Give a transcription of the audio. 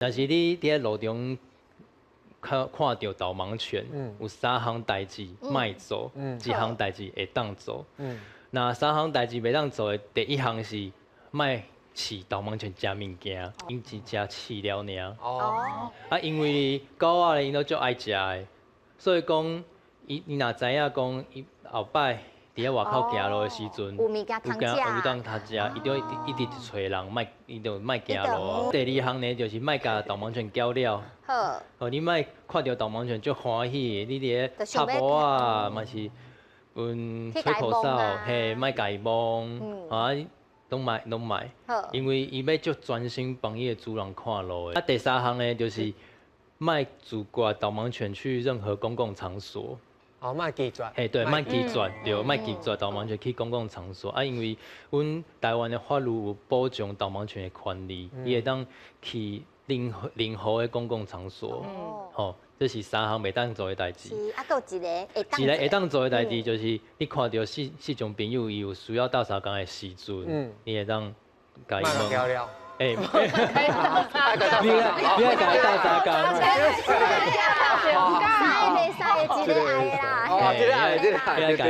若是你佇咧路中看看著導盲犬，有三項代誌莫做，一項代誌會當做。若三項代誌袂當做的，第一項是莫飼導盲犬食物件，𪜶只食飼料爾。啊，因為狗仔咧，𪜶攏足愛食的，所以講，伊伊若知影講，伊後擺佇咧外口行路的時陣，有物件通食，有當通食，伊就一直揣人，莫伊就莫行路。第二項呢，就是莫共導盲犬攪了。哦，你莫看著導盲犬足歡喜，你佇咧拍波仔，嘛是吹口哨，嘿，莫共伊摸，啊，攏莫攏莫，因為伊欲足專心幫伊的主人看路的。啊，第三項呢，就是莫阻礙導盲犬去任何公共場所。哦，莫拒絕。嘿，對，莫拒絕，對，莫拒絕導盲犬去公共場所。啊，因為阮台灣的法律有保障導盲犬的權利，伊會當去任何任何的公共場所。吼，這是三項袂當做的代誌。是，啊，閣有一个會當。一个會當做的代誌就是，你看著視障朋友伊有需要鬥相共的時陣，你會當共伊問。欸，你愛共伊鬥相共。三个三个，一个愛啦。哦，一个愛，一个愛。